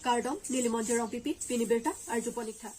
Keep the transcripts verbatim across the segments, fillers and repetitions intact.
Kardom, neli Monjir Rongpipi, pini birta arjuponik tha.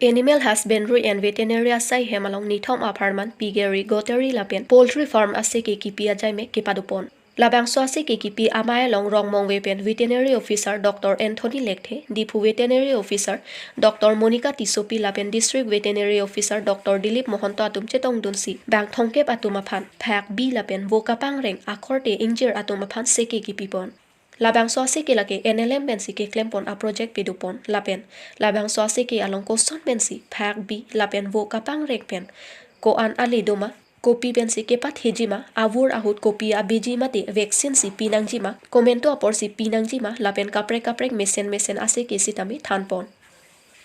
Animal Husbandry and Veterinary asai hem along nithom apharman piggery, goatry lapen poultry farm aseke kipi ajaime kepadopon. Labangso aseke kipi amei along Rongmongve pen Veterinary Officer Doctor Anthony Lekthe, Diphu Veterinary Officer Doctor Monica Tissopi lapen District Veterinary Officer Doctor Dilip Mohanto atum chetongdunsi bang thomkep atum aphan phak bi lapen vo kapangreng akorte ingjir atum aphan seke kipipon. Labangso aseke lake N L M pensi keklempon a-project padopon lapen labangso aseke along koson pensi phak bi lapen vo kapangreng pen ko-an ale doma, kopi pensi kepathejima, avur ahut kopi abiji mate vaccine si pinangjima, komento aporsi pinangjima lapen kaprek kaprek mesen mesen aseke sitame thanpon.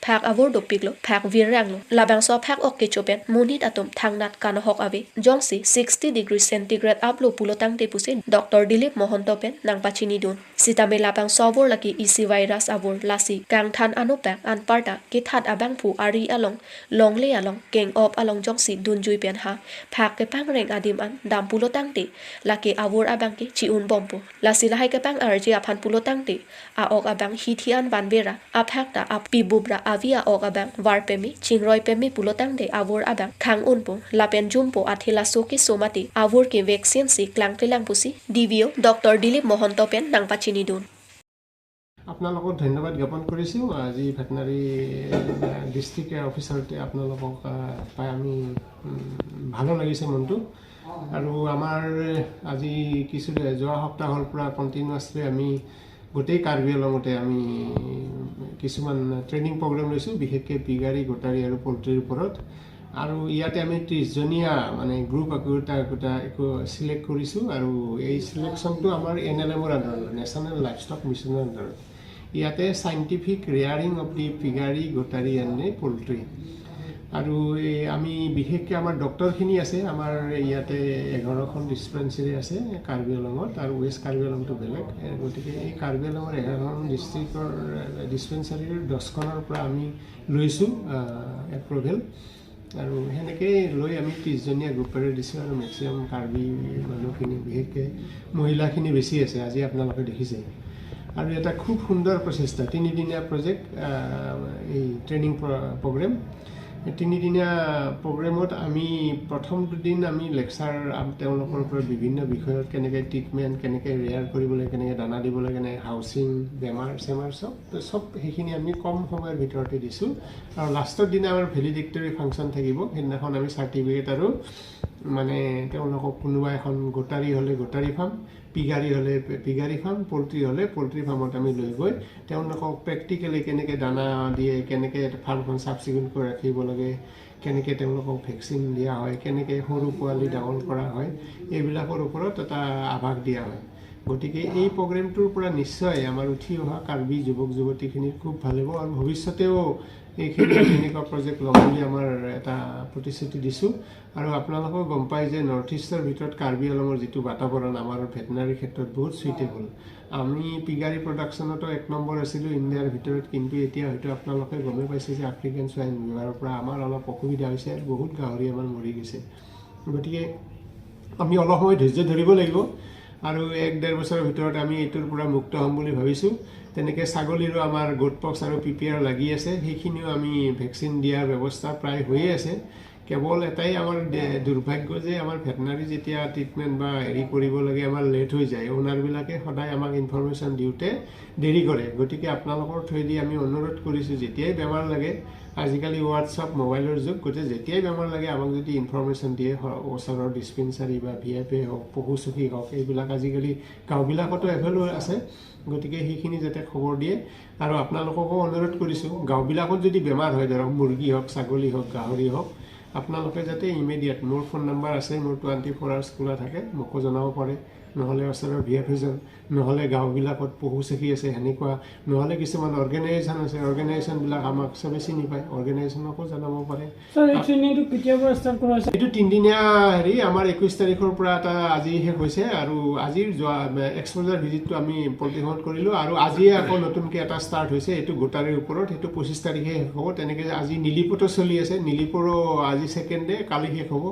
Phak avur dopiklo, phak virranglo. Labangso phak ok kecho pen monit atum thangnat kanohok ave. Jongsi sixty degree centigrade up lo pulotangte pusi Doctor Dilip Mohanto pen nangpachinidun. Sitame labangso avur lake isi virus avur, lasi kangthan anopak anparta kethat abangphu ari along, longle along, keng-op along jongsi dunjui pen ha phak kepangreng adim an dam pulotangte lake avur abangke chi-un bompo. Lasi lahai kepang-arji aphan pulotangte a-ok abang hithi an vanvera, aphak ta api bubra avi a-ok abang var peme, chingroi peme pulotangte avur abang khang-unpo lapen jumpo, athe laso keso mate avur ke vaccine si klangklelang pusi D V O Doctor Dilip Mohanto pen nangpachinidun. আপোনালোকক ধন্যবাদ জ্ঞাপন কৰিছোঁ। আজি veterinary district অফিচাৰতে আপোনালোকক আহ, পাই আমি উম, ভালো লাগিছে মনটো। আৰু আমাৰ আজি কিছু দে- যোৱা সপ্তাহৰ পৰা কণ্টিনিউৱাছলি আমি গোটেই কাৰ্বি আংলঙতে আমি কিছুমান ট্ৰেইনিং প্ৰগ্ৰেম লৈছোঁ, বিশেষকৈ পিগাৰী, গোটাৰী আৰু পল্ট্ৰিৰ ওপৰত। আৰু ইয়াতে আমি ত্ৰিছজনীয়া মানে গ্ৰুপ একোটা একোটা একো চিলেক্ট কৰিছোঁ। আৰু এই চিলেকশ্যনটো আমাৰ এন এল এমৰ আণ্ডাৰত, নেশ্যনেল লাইভষ্টক মিছনৰ আণ্ডাৰত। ইয়াতে চাইণ্টিফিক ৰেয়াৰিং অফ দি পিগাৰী, গোটাৰী এণ্ড দি পল্ট্ৰি। আৰু এই আমি বিশেষকৈ আমাৰ ডক্টৰখিনি আছে, আমাৰ ইয়াতে এঘাৰখন ডিছপেঞ্চাৰী আছে কাৰ্বি আংলঙত, আৰু ৱেষ্ট কাৰ্বি আংলঙটো বেলেগ। এ, গতিকে এই কাৰ্বি আংলঙৰ এঘাৰখন ডিষ্ট্ৰিক্টৰ ডিছপেঞ্চাৰীৰ দহখনৰ পৰা আমি লৈছোঁ এপ্ৰুভেল। আৰু সেনেকেই লৈ আমি ত্ৰিছজনীয়া গ্ৰুপেৰে দিছোঁ আৰু মেক্সিমাম কাৰ্বি মানুহখিনি, বিশেষকৈ মহিলাখিনি বেছি আছে, আজি আপোনালোকে দেখিছে। আৰু এটা খুব সুন্দৰ প্ৰচেষ্টা, তিনিদিনীয়া প্ৰজেক্ট, এই ট্ৰেইনিং প্ৰ- প্ৰগ্ৰেম। এই তিনিদিনীয়া প্ৰগ্ৰেমত আমি প্ৰথম দুদিন আমি লেকচাৰ আম- তেওঁলোকৰ পৰা বিভিন্ন বিষয়ত কেনেকৈ ট্ৰিটমেণ্ট, কেনেকৈ ৰেয়াৰ কৰিব লাগে, কেনেকৈ দানা দিব লাগে, কেনেকৈ হাউচিং, বেমাৰ চেমাৰ চব, চব সেইখিনি আমি কম সময়ৰ ভিতৰতে দিছোঁ। আৰু লাষ্টৰ দিনা আমাৰ ভেলিডিক্টৰী ফাংচন থাকিব, সেইদিনাখন আমি চাৰ্টিফিকেট আৰু মানে তেওঁলোকক কোনোবা এখন গোটাৰী হ'লে গোটাৰী ফাৰ্ম, পিগাৰী হ'লে পি- পিগাৰী ফাৰ্ম, পল্ট্ৰি হ'লে পল্ট্ৰি ফাৰ্মত আমি লৈ গৈ তেওঁলোকক প্ৰেক্টিকেলি কেনেকৈ দানা দিয়ে, কেনেকৈ ফাৰ্মখন চাফ চিকুণকৈ ৰাখিব লাগে, কেনেকৈ তেওঁলোকক ভেকচিন দিয়া হয়, কেনেকৈ সৰু পোৱালি ডাঙৰ কৰা হয়, এইবিলাকৰ ওপৰত এটা আভাস দিয়া হয়। গতিকে এই প্ৰগ্ৰেমটোৰ পৰা নিশ্চয় আমাৰ উঠি অহা কাৰ্বি যুৱক যুৱতীখিনিৰ খুব ভাল হ'ব আৰু ভৱিষ্যতেও এইখিনি তেনেকুৱা প্ৰজেক্ট ল'ম বুলি আমাৰ এটা প্ৰতিশ্ৰুতি দিছোঁ। আৰু আপোনালোকেও গম পায় যে নৰ্থ ইষ্টৰ ভিতৰত কাৰ্বি আংলঙৰ যিটো বাতাবৰণ আমাৰ ভেটেনাৰীৰ ক্ষেত্ৰত বহুত চুইটেবল। আমি পিগাৰী প্ৰডাকশ্যনতো এক নম্বৰ আছিলোঁ ইণ্ডিয়াৰ ভিতৰত, কিন্তু এতিয়া হয়তো আপোনালোকে গমেই পাইছে যে আফ্ৰিকান চুৱাইন ফিভাৰৰ পৰা আমাৰ অলপ অসুবিধা হৈছে আৰু বহুত গাহৰি আমাৰ মৰি গৈছে। গতিকে আমি অলপ সময় ধৈৰ্য ধৰিব লাগিব আৰু এক ডেৰ বছৰৰ ভিতৰত আমি এইটোৰ পৰা মুক্ত হ'ম বুলি ভাবিছোঁ। তেনেকৈ ছাগলীৰো আমাৰ গোট পক্স আৰু পি পি আৰ লাগি আছে, সেইখিনিও আমি ভেকচিন দিয়াৰ ব্যৱস্থা প্ৰায় হৈয়ে আছে। কেৱল এটাই আমাৰ দে- দুৰ্ভাগ্য যে আমাৰ ভেটেনাৰী যেতিয়া ট্ৰিটমেণ্ট বা হেৰি কৰিব লাগে আমাৰ লেট হৈ যায়, অ'নাৰবিলাকে সদায় আমাক ইনফৰমেশ্যন দিওঁতে দেৰি কৰে। গতিকে আপোনালোকৰ থ্ৰুৱেদি আমি অনুৰোধ কৰিছোঁ, যেতিয়াই বেমাৰ লাগে, আজিকালি হোৱাটছআপ মোবাইলৰ যুগ, গতিকে যেতিয়াই বেমাৰ লাগে আমাক যদি ইনফৰমেশ্যন দিয়ে, হ- ওচৰৰ ডিছপেঞ্চাৰী বা ভি আই পি হওক, পশু চকী হওক, এইবিলাক আজিকালি গাঁওবিলাকতো এভেইল আছে। গতিকে সেইখিনি যাতে খবৰ দিয়ে। আৰু আপোনালোককো অনুৰোধ কৰিছোঁ, গাঁওবিলাকত যদি বেমাৰ হয়, ধৰক মুৰ্গী হওক, ছাগলী হওক, গাহৰি হওক, আপোনালোকে যাতে ইমিডিয়েট, মোৰ ফোন নাম্বাৰ আছে, মোৰ টুৱেণ্টি ফ'ৰ আৱাৰ্ছ খোলা থাকে, মোকো জনাব পাৰে, নহ'লে ওচৰৰ ভি এফ এজন, নহ'লে গাঁওবিলাকত পশু চকী আছে সেনেকুৱা, নহ'লে কিছুমান অৰ্গেনাইজেশ্যন আছে, অৰ্গেনাইজেশ্যনবিলাক আমাক চবে চিনি পায়, অৰ্গেনাইজেশ্যনকো জনাব পাৰে। ছাৰ, এই ট্ৰেইনিংটো কেতিয়াৰ পৰা ষ্টাৰ্ট কৰা হৈছে? এইটো তিনিদিনীয়া হেৰি, আমাৰ একৈছ তাৰিখৰ পৰা এটা আজি শেষ হৈছে আৰু আজিৰ যোৱা এক্সপ'জাৰ ভিজিটটো আমি পল্ট্ৰি ফাৰ্মত কৰিলোঁ আৰু আজিয়ে আকৌ নতুনকৈ এটা ষ্টাৰ্ট হৈছে, এইটো গোটাৰীৰ ওপৰত, সেইটো পঁচিছ তাৰিখে শেষ হ'ব। তেনেকৈ আজি নিলিপুতো চলি আছে, নিলিপুৰো আজি ছেকেণ্ড ডে, কালি শেষ হ'ব।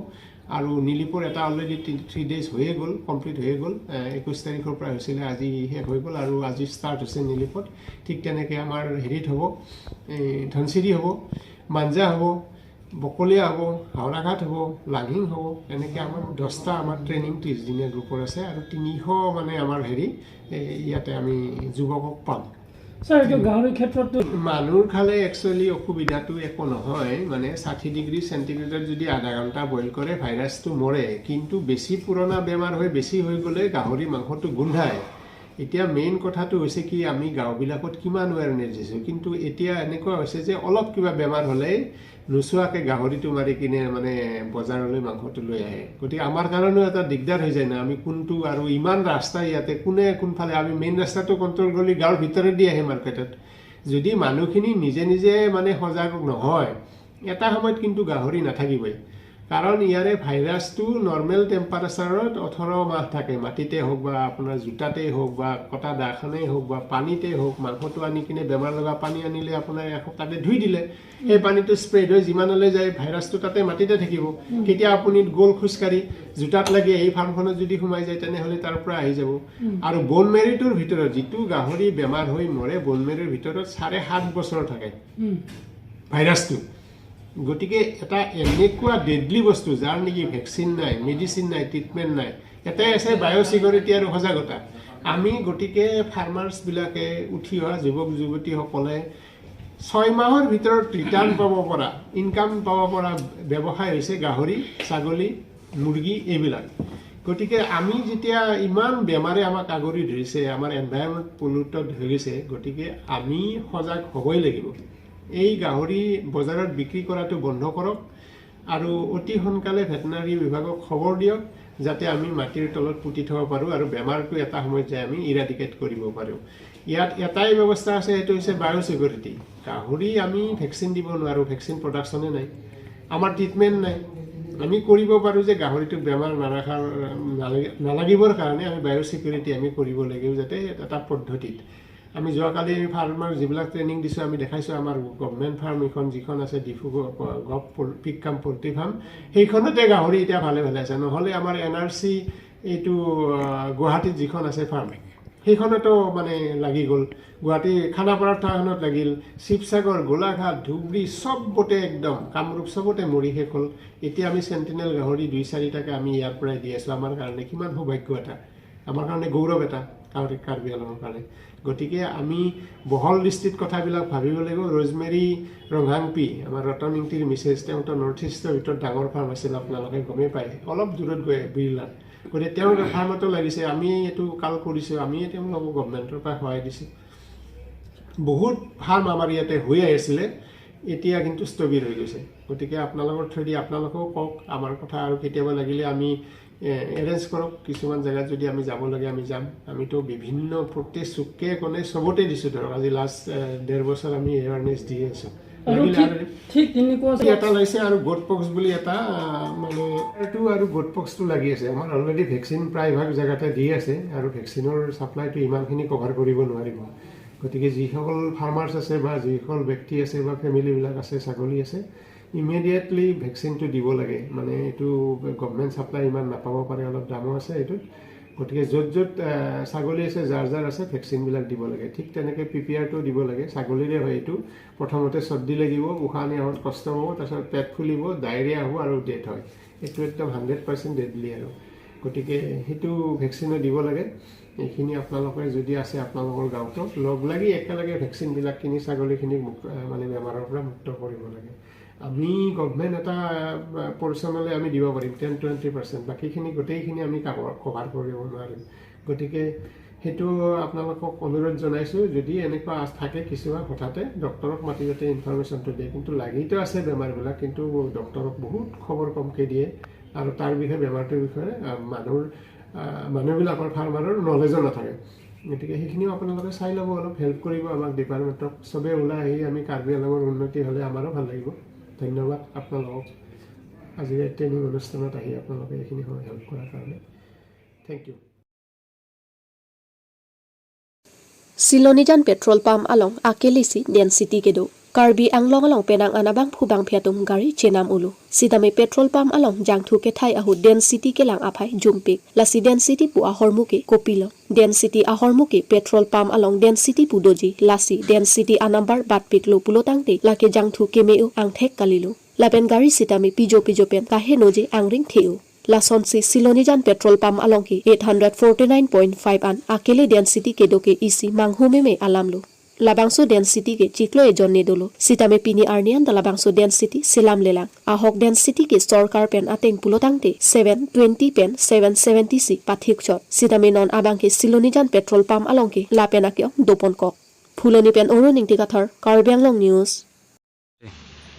আৰু নিলিপৰ এটা অলৰেডি থ্ৰী ডেইজ হৈয়ে গ'ল, কমপ্লিট হৈয়ে গ'ল। এ, একৈছ তাৰিখৰ পৰা হৈছিলে, আজি শেষ হৈ গ'ল আৰু আজি ষ্টাৰ্ট হৈছে নিলিপত। ঠিক তেনেকে আমাৰ হেৰিত হ'ব, এই ধনচিৰি হ'ব, মাঞ্জা হ'ব, বকলীয়া হ'ব, হাওৰাঘাট হ'ব, লাংহিং হ'ব। এনেকে আমাৰ দহটা আমাৰ ট্ৰেইনিং ত্ৰিছ দিনীয়া গ্ৰুপৰ আছে আৰু তিনিশ মানে আমাৰ হেৰি, এ, ইয়াতে আমি যুৱকক পাম। ছাৰ, এইটো গাহৰি ক্ষেত্ৰতো মানুহ খালে একচুৱেলি অসুবিধাটো একো নহয়। মানে ষাঠি ডিগ্ৰী চেণ্টিগ্ৰেডত যদি আধা ঘণ্টা বইল কৰে, ভাইৰাছটো মৰে, কিন্তু বেছি পুৰণা বেমাৰ হৈ বেছি হৈ গ'লে গাহৰি মাংসটো গোন্ধায়। এতিয়া মেইন কথাটো হৈছে কি, আমি গাঁওবিলাকত কিমান এৱেৰনেছ দিছোঁ, কিন্তু এতিয়া এনেকুৱা হৈছে যে অলপ কিবা বেমাৰ হ'লেই নোচোৱাকে গাহৰিটো মাৰি কিনে মানে বজাৰলৈ মাংসটো লৈ আহে। গতিকে আমাৰ কাৰণেও এটা দিগদাৰ হৈ যায় না, আমি কোনটো আৰু ইমান ৰাস্তা ইয়াতে কোনে কোনফালে, আমি মেইন ৰাস্তাটো কণ্ট্ৰল কৰি গাঁৱৰ ভিতৰেদি আহে মাৰ্কেটত। যদি মানুহখিনি নিজে নিজে মানে সজাগ নহয়, এটা সময়ত কিন্তু গাহৰি নাথাকিবই। কাৰণ ইয়াৰে ভাইৰাছটো নৰ্মেল টেম্পাৰেচাৰত ওঠৰ মাহ থাকে, মাটিতে হওক বা আপোনাৰ জোতাতেই হওক বা কটা দাখনেই হওক বা পানীতেই হওক, মাংসটো আনি কিনে বেমাৰ লগা পানী আনিলে আপোনাৰ এসপ্তাহতে ধুই দিলে, সেই পানীটো স্প্ৰেড হৈ যিমানলৈ যায় ভাইৰাছটো তাতে মাটিতে থাকিব। কেতিয়া আপুনি গ'ল খোজকাঢ়ি জোতাত লাগি এই ফাৰ্মখনত যদি সোমাই যায়, তেনেহ'লে তাৰ পৰা আহি যাব। আৰু ব'ন মেৰুটোৰ ভিতৰত যিটো গাহৰি বেমাৰ হৈ মৰে, ব'ন মেৰুৰ ভিতৰত চাৰে সাত বছৰ থাকে ভাইৰাছটো। গতিকে এটা এনেকুৱা ডেডলি বস্তু, যাৰ নেকি ভেকচিন নাই, মেডিচিন নাই, ট্ৰিটমেণ্ট নাই। এটাই আছে, বায়'ছিকিউৰিটি আৰু সজাগতা। আমি গতিকে ফাৰ্মাৰ্ছবিলাকে, উঠি অহা যুৱক যুৱতীসকলে ছয় মাহৰ ভিতৰত ৰিটাৰ্ণ পাব পৰা, ইনকাম পাব পৰা ব্যৱসায় হৈছে গাহৰি, ছাগলী, মুৰ্গী এইবিলাক। গতিকে আমি যেতিয়া ইমান বেমাৰে আমাক আগুৰি ধৰিছে, আমাৰ এনভাইৰনমেণ্ট পলিউটেড হৈ গৈছে, গতিকে আমি সজাগ হ'বই লাগিব। এই গাহৰি বজাৰত বিক্ৰী কৰাটো বন্ধ কৰক আৰু অতি সোনকালে ভেটেৰিনেৰী বিভাগক খবৰ দিয়ক, যাতে আমি মাটিৰ তলত পুতি থ'ব পাৰোঁ আৰু বেমাৰটো এটা সময়ত যাই আমি ইৰাডিকেট কৰিব পাৰোঁ। ইয়াত এটাই ব্যৱস্থা আছে, সেইটো হৈছে বায়'ছিকিউৰিটি। গাহৰি আমি ভেকচিন দিব নোৱাৰোঁ, ভেকচিন প্ৰডাকশ্যনে নাই, আমাৰ ট্ৰিটমেণ্ট নাই। আমি কৰিব পাৰোঁ যে গাহৰিটোক বেমাৰ নাৰাখাৰ, নালাগি-, নালাগিবৰ কাৰণে আমি বায়'ছিকিউৰিটি আমি কৰিব লাগিব, যাতে এটা পদ্ধতিত। আমি যোৱাকালি ফাৰ্মাৰ যিবিলাক ট্ৰেইনিং দিছোঁ, আমি দেখাইছোঁ আমাৰ গভৰ্ণমেণ্ট ফাৰ্ম এইখন যিখন আছে, ডিফু গ-, গ-, গভ পল-, পিগ কাম পল্ট্ৰি ফাৰ্ম, সেইখনতে গাহৰি এতিয়া ভালে ভালে আছে। নহ'লে আমাৰ এন আৰ চি এইটো, আহ, গুৱাহাটীত যিখন আছে ফাৰ্ম, সেইখনতো মানে লাগি গ'ল। গুৱাহাটী খানাপাৰাত থকাখনত লাগিল, শিৱসাগৰ, গোলাঘাট, ধুবুৰী, চবতে একদম কামৰূপ চবতে মৰি শেষ হ'ল। এতিয়া আমি চেণ্টিনেল গাহৰি দুই চাৰিটাকে আমি ইয়াৰ পৰাই দি আছোঁ। আমাৰ কাৰণে কিমান সৌভাগ্য এটা, আমাৰ কাৰণে গৌৰৱ এটা কাৰ্বি, কাৰ্বি আংলঙৰ কাৰণে। গতিকে আমি বহল দৃষ্টিত কথাবিলাক ভাবিব লাগিব। ৰ'জমেৰী ৰংহাংপি, আমাৰ ৰতন ইংতিৰ মিছেছ, তেওঁতো নৰ্থ ইষ্টৰ ভিতৰত ডাঙৰ ফাৰ্ম আছিল, আপোনালোকে গমেই পায়, অলপ দূৰত গৈ বিৰলাত। গতিকে তেওঁৰ ফাৰ্মতো লাগিছে, আমি এইটো কাল কৰিছোঁ, আমি তেওঁলোকক গভৰ্ণমেণ্টৰ পৰা সহায় দিছোঁ। বহুত ফাৰ্ম আমাৰ ইয়াতে হৈ আহিছিলে, এতিয়া কিন্তু স্থবিৰ হৈ গৈছে। গতিকে আপোনালোকৰ থ্ৰুৱেদি আপোনালোকেও কওক, আমাৰ কথা আৰু কেতিয়াবা লাগিলে আমি, এ, এৰেঞ্জ কৰক, কিছুমান জেগাত যদি আমি যাব লাগে আমি যাম। আমিতো বিভিন্ন প্ৰতি চুকে কোণে চবতে দিছোঁ, ধৰক আজি লাষ্ট, এ, ডেৰ বছৰ আমি এৱেৰনেছ দি আছোঁ। আৰু লাগিলে ঠিক, আৰু ঠিক তেনেকুৱা এটা ওলাইছে আৰু গট পক্স বুলি এটা, আহ, মানে এইটো আৰু গট পক্সটো লাগি আছে। আমাৰ অলৰেডি ভেকচিন প্ৰায়ভাগ জেগাতে দি আছে আৰু ভেকচিনৰ ছাপ্লাইটো ইমানখিনি কভাৰ কৰিব নোৱাৰিব। গতিকে যিসকল ফাৰ্মাৰ্ছ আছে বা যিসকল ব্যক্তি আছে বা ফেমিলিবিলাক আছে, ছাগলী আছে, ইমিডিয়েটলি ভেকচিনটো দিব লাগে। মানে এইটো গভৰ্ণমেণ্ট ছাপ্লাই ইমান নাপাব পাৰে, অলপ দামো আছে এইটোত। গতিকে য'ত য'ত, আহ, ছাগলী আছে, যাৰ যাৰ আছে, ভেকচিনবিলাক দিব লাগে। ঠিক তেনেকে পি পি আৰটো দিব লাগে। ছাগলীৰে হয় এইটো। প্ৰথমতে চৰ্দি লাগিব, উশাহ নিয়াত কষ্ট হ'ব, তাৰপিছত পেট ফুলিব, ডায়েৰিয়া হ'ব আৰু ডেথ হয়। এইটো একদম হাণ্ড্ৰেড পাৰ্চেণ্ট ডেডলি আৰু। গতিকে সেইটো ভেকচিনো দিব লাগে। এইখিনি আপোনালোকে যদি আছে আপোনালোকৰ গাঁৱতো, লগ লাগি একেলগে ভেকচিনবিলাক কিনি ছাগলীখিনিক মুক্ত, আহ, মানে বেমাৰৰ পৰা মুক্ত কৰিব লাগে। আমি গভৰ্ণমেণ্ট এটা, আহ, পৰ্চনলে আমি দিব পাৰিম টেন টুৱেণ্টি পাৰ্চেণ্ট, বাকীখিনি গোটেইখিনি আমি কাভাৰ, কভাৰ কৰিব নোৱাৰিম। গতিকে সেইটো আপোনালোকক অনুৰোধ জনাইছোঁ, যদি এনেকুৱা আছ-, থাকে কিছুমান হঠাতে ডক্টৰক মাতি যাতে ইনফৰমেশ্যনটো দিয়ে। কিন্তু লাগিতো আছে বেমাৰবিলাক, কিন্তু ডক্টৰক বহুত খবৰ কমকৈ দিয়ে আৰু তাৰ বিষয়ে, বেমাৰটোৰ বিষয়ে, আহ, মানুহৰ, আহ, মানুহবিলাকৰ, ফাৰ্মাৰৰ নলেজো নাথাকে। গতিকে সেইখিনিও আপোনালোকে চাই ল'ব, অলপ হেল্প কৰিব আমাক, ডিপাৰ্টমেণ্টক। চবেই ওলাই আহি আমি কাৰ্বি আংলঙৰ উন্নতি হ'লে আমাৰো ভাল লাগিব। ধন্যবাদ আপোনালোকক আজিৰ এই ট্ৰেইনিং অনুষ্ঠানত আহি আপোনালোকে এইখিনি সময় হেল্প কৰাৰ কাৰণে। Thank you. Silonijan petrol pump along akele si density kedo. Karbi Anglong along penang an abangphu bangphi atum gari chenam olo. Sitame petrol pump along jangthu kethai ahut density kelang aphai jumpik. Lasi density pu ahormu ke kopilo? Density ahormu ke petrol pump along density pu doji. Lasi density anumber batpiklo pulo tangte lake jangthu keme-o angthek kalilo. Lapen gari sitame pijo pijo pen kahenoji angring the-o. Lasonsi Silonijan petrol pump along ke eight hundred forty-nine point five an akele density kedo ke isi manghu meme alamlo. Labangso density ke chiklo ejon ne dolo. Sitame pini arni anta labangso density selam lelang. Ahok density ke sorkar pen ateng pulo tangte seven twenty pen seven seventy si pathik chot. Sitame non abang ke Silonijan petrol pump along ke lapen ake-ong doponkok. Phuloni pen Arun Ingti Kathar, Karbi Anglong News.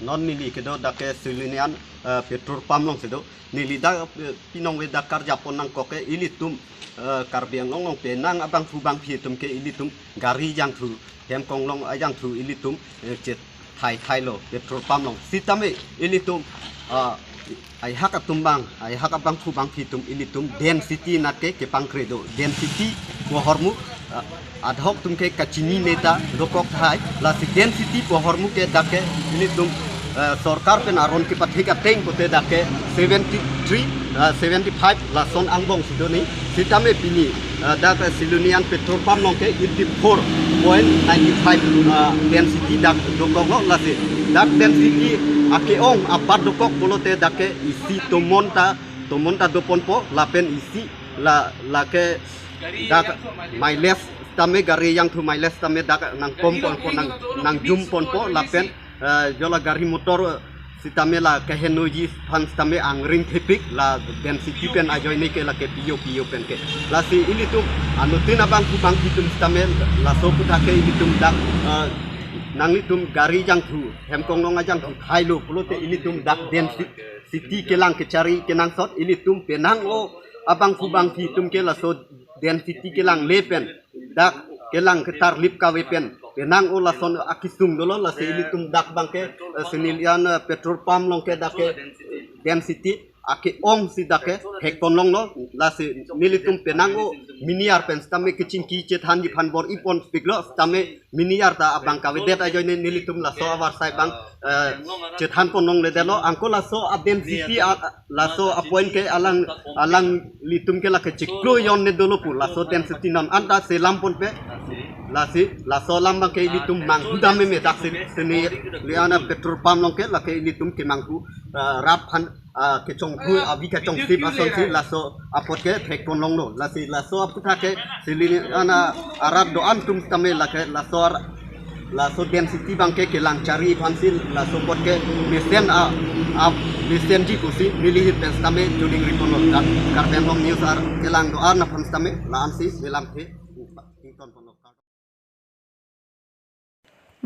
Non neli kedo dak ke Silonijan, eh, petrol pump along si do. Neli dak, eh, pinong ve dak karjapon nangkok ke ilitum, eh, Karbi Anglong along penang abangphu bangphi atum ke ilitum gari jangthu, hem konglong ajangthu ilitum, eh, chethai thailo petrol pump along. Sitame ilitum, ah, aihak atum bang, aihak abangphu bangphi atum ilitum density nat ke kepangkre do. Density pu ahormu, ah, adhok atum ke kachini neta dokok thai. Lasi density pu ahormu ke dak ke ilitum, eh, sorkar pen aron kepathik ateng pote dak ke seventy-three, ah, seventy-five lason angbong si do ni. Sitame pini, ah, dak Silonijan petrol pump along ke eighty-four point nine five, ah, density dak dokoklo. Lasi dak density ake-ong apar dokok pulote dak ke isi tomon ta, tomon ta doponpo lapen isi la, lake dak mileage tame gari jangthu mileage tame dak nangkomponpo, nang, nangjumponpo lapen, eh, jola gari motor, eh, sitame la kehenoji aphan sitame angring thepik la density pen ajoine ke lake piyo piyo pen ke. Lasi ilitum anuttin abangphu bangphi atum sitame laso aputhak ke ilitum dak, eh, nanglitum gari jangthu, hem konglong ajangthu thailo pulote ilitum dak density kelang kechari kenangsot, ilitum penang-o abangphu bangphi atum ke laso density kelang le pen dak kelang ketarlip kave pen penang-o lason akesung dolo. Lasi ilitum dak abang ke, eh, Silonijan, eh, petrol pump along ke dak ke density ake-ong si dak ke thekpon longlo. Lasi nelitum penang-o miniar pen sitame kechingki chethanji aphan bor-ipon piklo, sitame miniar ta abang kavedet ajoine nelitum laso avarsai abang, eh, chethanpon longledetlo. Anke laso a-density a, laso a-point ke alang, alanglitum ke lake chiklo ejon ne dolo pu laso density non anta selamponpe. Lasi laso alam abang ke ilitum manghu dam meme dak si, Silonijan petrol pump along ke lake ilitum kemanghu, eh, rap aphan, ah, kechonghu avi kachongsi asonsi laso apot ke thekpon longlo. Lasi laso aputhak ke Silonijan arat do-an atum sitame lake laso ar-, laso density abang ke kelang chari aphansi laso apot ke mesen a, a mesenji pusi neli ahin pen sitame choningriponlo. Kar-, Karbi Anglong News ar kelang do-an aphan sitame la-ansi selamthe ingtonponlo.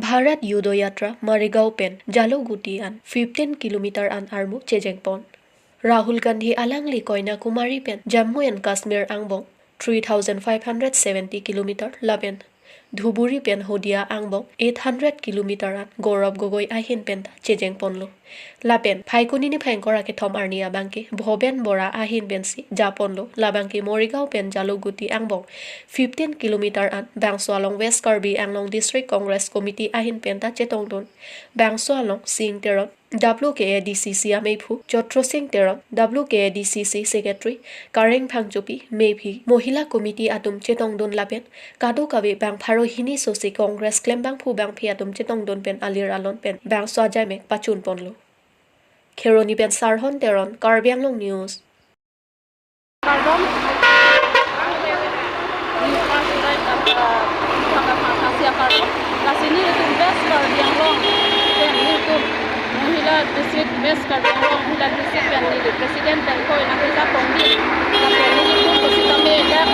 Bharat Jodo Yatra Morigaon pen Jaluguti an fifteen kilometer an armu chejengpon. Rahul Gandhi alangli Kanyakumari pen Jammu and Kashmir angbong three thousand five hundred seventy kilometer lapen Dhuburi pen Haldia angbong eight hundred kilometer an Gaurav Gogoi ahin penta chejengponlo. Lapen Phaikuni niphai ingkoi ra kethom arni abang ke Bhoben Bora ahin pensi japonlo. Labang ke Morigaon pen Jaluguti angbong fifteen kilometer an bangso along West Karbi Anglong District Congress Committee ahin penta chetongdun. Bangso along Sing Teron, W K A D C C ameiphu, Chotro Sing Teron, W K A D C C Secretary, Kareng Phangchopi, meiphi, Mohila Committee atum chetongdun lapen kadokave bang pharo hini sosi Congress klembangphu bangphi atum chetongdun pen alir alon pen bangso ajaimek pachunponlo. Kheroni pen Sarhon Teron, Karbi Anglong News. Kardom. Lasi nelitum West Karbi Anglong pen nelitum Mohila District, West Karbi Anglong Mohila District pen neli President pen koi nangkejapon di. Lapen nelitum pusitame dak,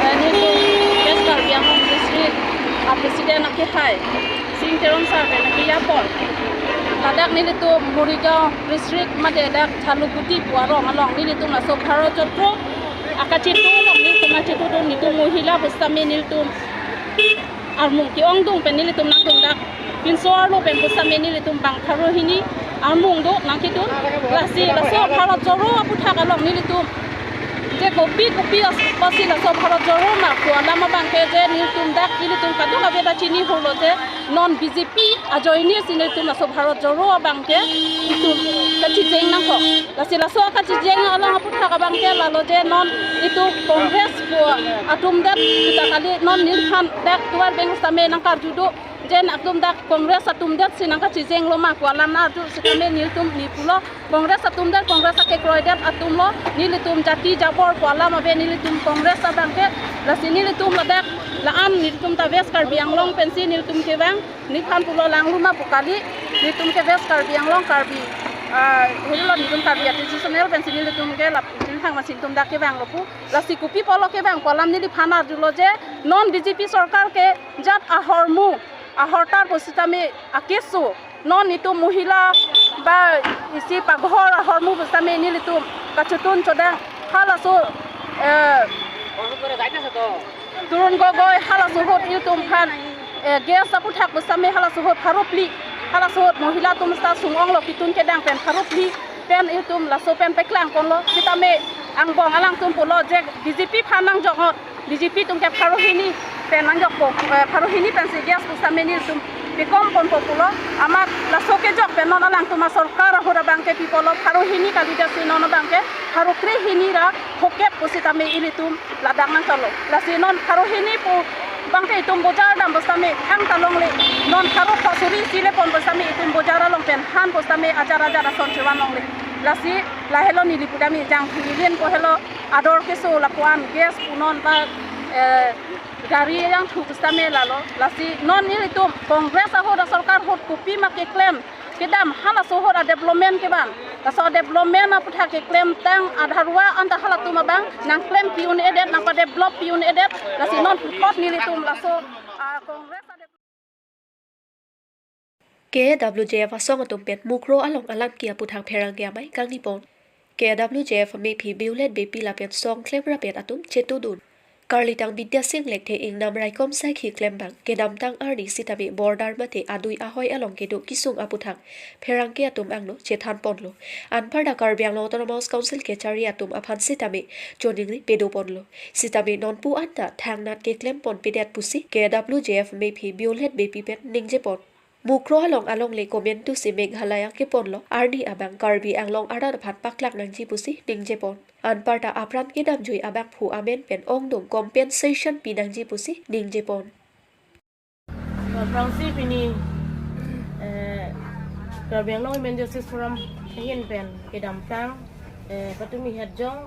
eh, nelitum West Karbi Anglong District a-President akehai Sing Teron sir pen nangkejapon. Ladak nelitum Morigaon District mate dak Jaluguti pu arong along nelitum laso Bharat Jodo akachitu along nelitum achetudun, nelitum Mohila pusitame nelitum armung ke-ongdung pen nelitum nangdun dak pinso arlo pen pusitame nelitum bang pharo hini armung do nangkedun. Lasi laso Bharat Jodo aputhak along nelitum Je kopi kopi as-, apotsi laso Bharat Jodo ma pu alam abang ke je nelitum dak ilitum kadokave ta chini holo je non B J P ajoine si nelitum laso Bharat Jodo abang ke itum kachijeng nangkok. Lasi laso kachijeng along aputhak abang ke lalo je non itum Congress pu atum det kita kali non neliphan dak tovar beng sitame nangkarju do je nangtum dak Congress atum det si nangkachijeng lo ma pu alam nangkarju sitame nelitum ne pulo Congress atum det, Congress akekroi det atum lo, nelitum jati jabor pu alam ave nelitum Congress abang ke, lasi nelitum ladak la-an nelitum ta West Karbi Anglong pensi nelitum kevang, neliphan pulo langlu ma pu kali, nelitum ke West Karbi Anglong Karbi, ah, helo nelitum Karbi a traditional pensi nelitum ke lap, nelitum thang masin tum dak kevang lo pu, lasi kopi apotlo kevang pu alam neliphan arjulo je, non B J P sorkar ke jat ahormu, ahortar pusitame akeso, non itum mohila ba isi paghor ahormu pusitame nelitum kachotun chodang halaso, eh, Tarun Gogoi halaso ahut ilitum aphan, eh, gas aputhak pusitame halaso ahut pharo phli, halaso ahut mohila atum sita sung-ong lo kitun kedang pen pharo phli pen ilitum laso pen peklang ponlo sitame angbong alangtum pulo je B J P aphan nangjok hot. B J P atum ke pharo hini pen nangjokpo, eh, pharo hini pensi gas pusitame nelitum pekom ponpo pulo, amat laso kejok pen non alangtum asorkar ahut abang ke pi pulo pharo hini kalidet si non abang ke pharo kre hini ra phokep pusitame ilitum ladak nangcholo. Lasi non pharo hini pu abang ke itum bojar dam pusitame thangta longle, non pharo kho suri isi le pon pusitame itum bojar along pen han pusitame ajar ajar ason chevan longle. Lasi lahelo neli pudam ejang thu ilin ko helo ador keso lapuan gas punon ba, eh, gari yang thu pusitame lalo. Lasi non nelitum Congress ahut asorkar ahut kopi ma keklem kedam halaso ahut adevelopment kevan. Laso adevelopment aputhak keklem tang adharwa anta halatum abang nangklem pi un-edet, nangpadevelop pi un-edet. Lasi non puthot nelitum laso, ah, Congress ade- K W J F asong atum pen Mukroh along alam ke aputhak pherangke amei kangni pon. K W J F amephi Violet Beypi lapen song klemrap-et atum chetudun. Karlitang Bidya Sing Lekthe ingnam raikom saikhi klembang kedamtang arni sitame border mate adui ahoi along kedo kesung aputhak pherangke atum angno chethan ponlo. Anparta Karbi Anglong Autonomous Council kechari atum aphan sitame choningri pedo ponlo. Sitame nonpu anta thangnat keklem ponpedet pusi K W J F amephi Violet Beypi pen ningje pon. Mukroh along alongle komantu si Meghalaya keponlo arni abang Karbi Anglong arat aphan paklang nangji pusi ningje pon. Anparta apran kedamjui abangphu amen pen ongdung compensation pi nangji pusi ningje pon. Aphrangsi pini, eh, Karbi Anglong Women Justice Forum ahin pen kedamtang, eh, patumi hetjong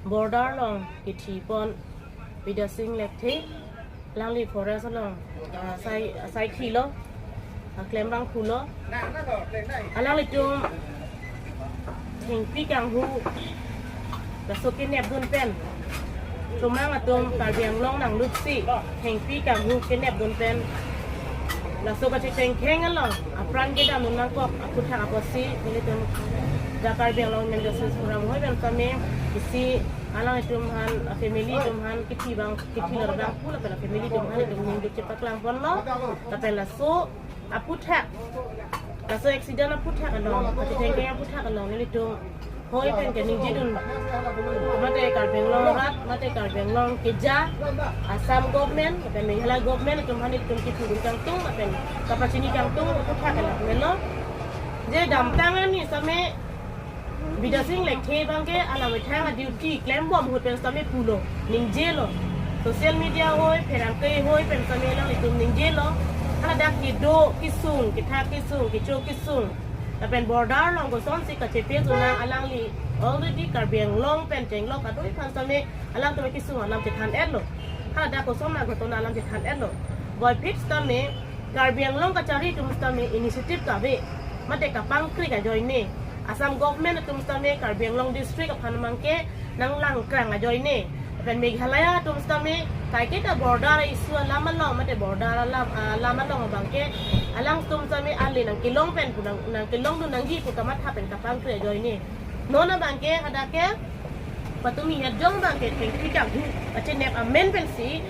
border along kethi pon Bidya Sing Lekthe, alangli forest along, ah, sai, saikhi lo, ah, klembangphu lo. Alanglitum thengpi kanghu laso kenepdun pen, chomang atum Karbi Anglong nanglutsi thengpi kanghu kenepdun pen laso kachechengkheng along apran kedamdun nangkok aputhak apotsi nelitum dak Karbi Anglong Women Justice Forum ahoi pen tame isi alanglitum aphan, a family atum aphan kethi abang, kethi lo abangphu lapen a family atum aphan itum ningduk chepaklang ponlo. Lapen laso aputhak, laso accident aputhak along, kachechengkheng aputhak along nelitum hoi pen keningjedun mate Karbi Anglong arat, mate Karbi Anglong keja, Assam government lapen Meghalaya government atum aphan itum kithudun kangtung lapen kapachini kangtung aputhak along melo. Je damtang arni sitame Bidya Sing Lekthe abangke alam methang a-duty klembom ahut pen sitame pulo, ningjelo. Social media ahoi, pherangke ahoi pen sitame alanglitum ningjelo. Haladak kedo kesung, ketha kesung, kecho kesung, lapen border along kosonsi kachepe sunang alangli already Karbi Anglong pen chenglok kadoi aphan sitame alangtum kesung alam chethan-etlo. Haladak koson a-ghotona alam chethan-etlo. Puvoiphit sitame Karbi Anglong kachari atum sitame initiative kave, mate kapangkri ajoine. Assam government atum sitame Karbi Anglong district aphan abangke nanglangkrang ajoine. Lapen Meghalaya atum sitame kaiketa border issue alam along, mate border alam, alam along abangke alangtum sitame ale nangkelong pen pu nang, nangkelongdun nangji pu kamatha pen kapangkri ajoine. Non abangke hadak ke patumi hetjong abangke thengpi kanghu kachenep amen pensi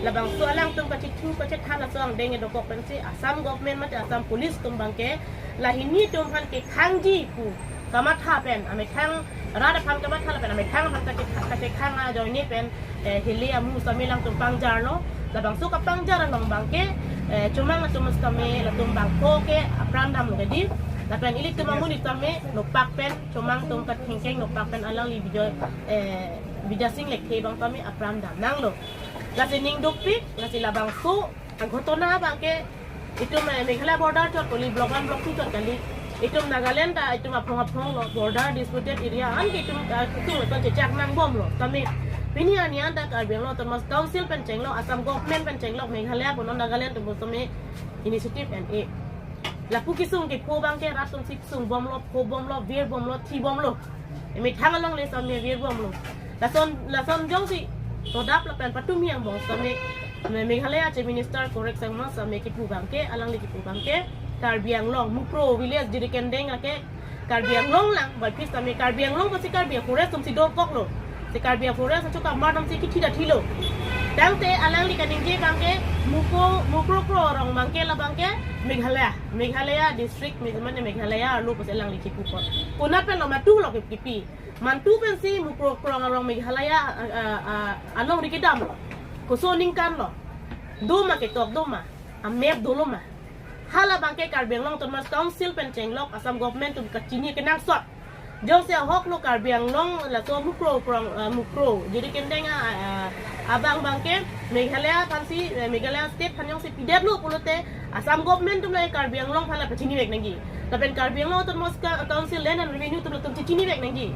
labangso alangtum kachethu kachethan laso angdeng edokok pensi Assam government mate Assam police atum abangke lahini atum aphan kekhangji pu kamatha pen, amethang rat aphan kamatha lapen amethang aphan kachethang, kachethang ajoine pen, eh, hili amu sitame alangtum pangjarlo. Labangso kapangjar along abangke, eh, Chomang atum sitame latum bangpho ke apran damlo kedi. Lapen ilitum amonit sitame nopak pen, Chomang atum kathengkeng nopak pen alangli Bijoy, eh, Bijay Sing Lekthe abang sitame apran dam nanglo. Lasi ning dukpik, lasi labangso aghotona abangke itum, eh, Meghalaya border chot kali, block one, block two chot kali. Itum Nagaland ta, itum aphong aphong lo, border disputed area, anke itum, eh, itum itum chechak nangbomlo. Tame pini arni an ta Karbi Anglong Autonomous Council pen chenglok, Assam government pen chenglok, Meghalaya punon Nagaland atum sitame initiative en-e. Lapu kesung kepho abangke rat atum si sungbomlo, phobomlo, virbomlo, thibomlo. Emethang along le sitame virbomlo. Lason, lason jongsi todap lapen patumi angbong sitame, Me-, Meghalaya Chief Minister Conrad Sangma sitame kipu abangke, alangli kipu abangke, Karbi Anglong, Mukroh village, Jirikindeng ake, Karbi Anglong lang, but pis sitame Karbi Anglong pusi Karbi forest atum si dokoklo. Si Karbi forest atum kamar atum si kithi ta thilo. Tangte alangli kaningje abangke, Mukroh, Mukroh Kroh arong abangke labangke, Meghalaya, Meghalaya district, Meg-, mane Meghalaya arlo pusi alangli kipu apot. Konat pen lo, Mantu lo kipi. Mantu pensi Mukroh Kroh arong Meghalaya, ah, ah, ah, alongri kedamlo. Koson aningkanlo. Doma ketok doma. Amap dolo ma. Hala abangke Karbi Anglong Autonomous Council pen chenglok Assam government atum kachini kenangsot. Jongsi ahoklo Karbi Anglong laso Mukroh Kroh, ah, Mukroh. Jirikindeng, ah, ah, abang abangke Meghalaya aphansi, eh, Meghalaya state aphan jongsi pidetlo pulote Assam government atum la Karbi Anglong aphan la pachinivek nangji. Lapen Karbi Anglong Autonomous Ca-, Council Land and Revenue atum latum chechinivek nangji.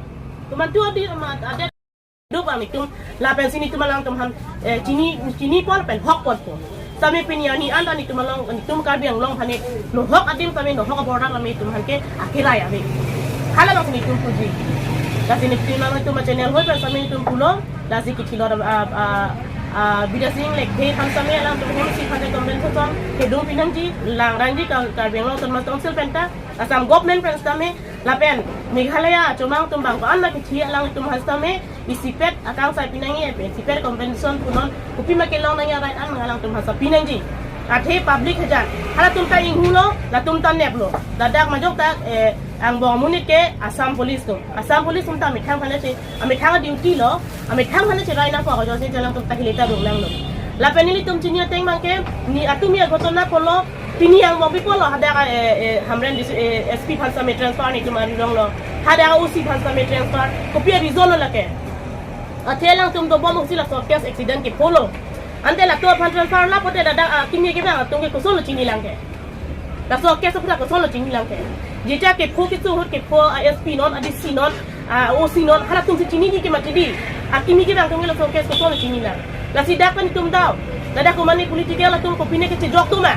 Komantu adi, ma, ada duk abang itum, lapensi netum alangtum aphan, eh, chini, chini pon pen hok ponpo. Sitame pini arni an ta netum along, netum Karbi Anglong aphan ne, nohok adim sitame nohok aborder sitame netum aphan ke akirai ave. Hala abangsi netum puji. Lasi netum along itum channel hoi pen sitame netum pulo, lasi kithilot, ah, ah, ah, Bijay Sing Lekthe aphan sitame alangtum hem si aphan compensation kedun pinangji, langrangji Kar-, Karbi Anglong Autonomous Council penta, Assam government pen sitame, lapen Meghalaya Chomang atum bang ko-an ma kithi alangtum aphan sitame, isipet akangsai pinangji, isipet compensation punon, kopi ma kelong nangji a-right an alangtum aphan si pinangji. Athe public hejan, halatum ta inghulo, latum ta neplo. Ladak majok ta, eh, angbong amonit ke Assam Police atum. Assam Police atum ta amethang aphan si, amethang duty lo, amethang aphan si rai nangkok, ajo si alangtum ta hile ta rung nanglo. Lapen nelitum chini ateng abangke, ne atum ya ghotona pulo, pini angbong pi pulo, hadak, eh, eh, Hamren dis-, eh, S P aphan sitame transfer netum ari ronglo. Hadak O C aphan sitame transfer. Kopi a-reason lo lake. Athe alangtum dobom oksi laso case accident kepho lo. Ante latum aphan transfer la pote ladak, ah, kimi kevang atum ke kosonlo chinilang ke. Laso case aphuthak kosonlo chinilang ke. Jita kepho keso ahut kepho, ah, S P non, ah, D C non, ah, O C non, halatum si chiniji ke mati di. Ah, kimi kevang atum ke laso case kosonlo chinilang. Lasi dak pen itum dau. Ladak komane political atum kopine kechejok atum ma.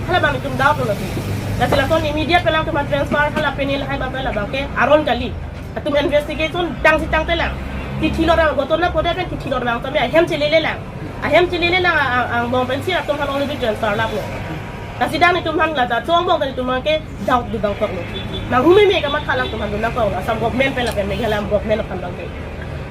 Hala abang itum dau pulo si. Lasi lason immediate pen alangtum aphan transfer, hala pen lahai abang pen labangke aron kali. Atum investigation tangsi tangtelang. Kithilot abang ghotona pudet pen kithilot abang sitame ahem chelelelang. Ahem chelelelang a-, a-, angbong pensi atum aphan already transfer laplo. Lasi dak netum aphan lata chongbong pen itum abangke doubt dun nangkoklo. Nang hume me kamatha alangtum aphan dun nangkoklo. Assam government pen lapen Meghalaya government aphan abangke.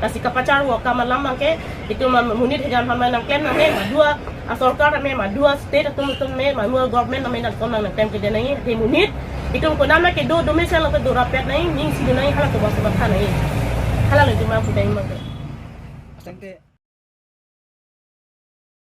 Lasi kapachar wo akam alam abangke itum amonit hejan aphan nangklem nangme, madua asorkar me, madua state atum atum me, madua government me nangklem nangklem kede nangji, athe monit itum konat ma kedo, domesen lo kedo rapet nangji, ning si do nangji, halatum aphan si matha nangji. Hala lo itum aphan pudai abangke. Asangte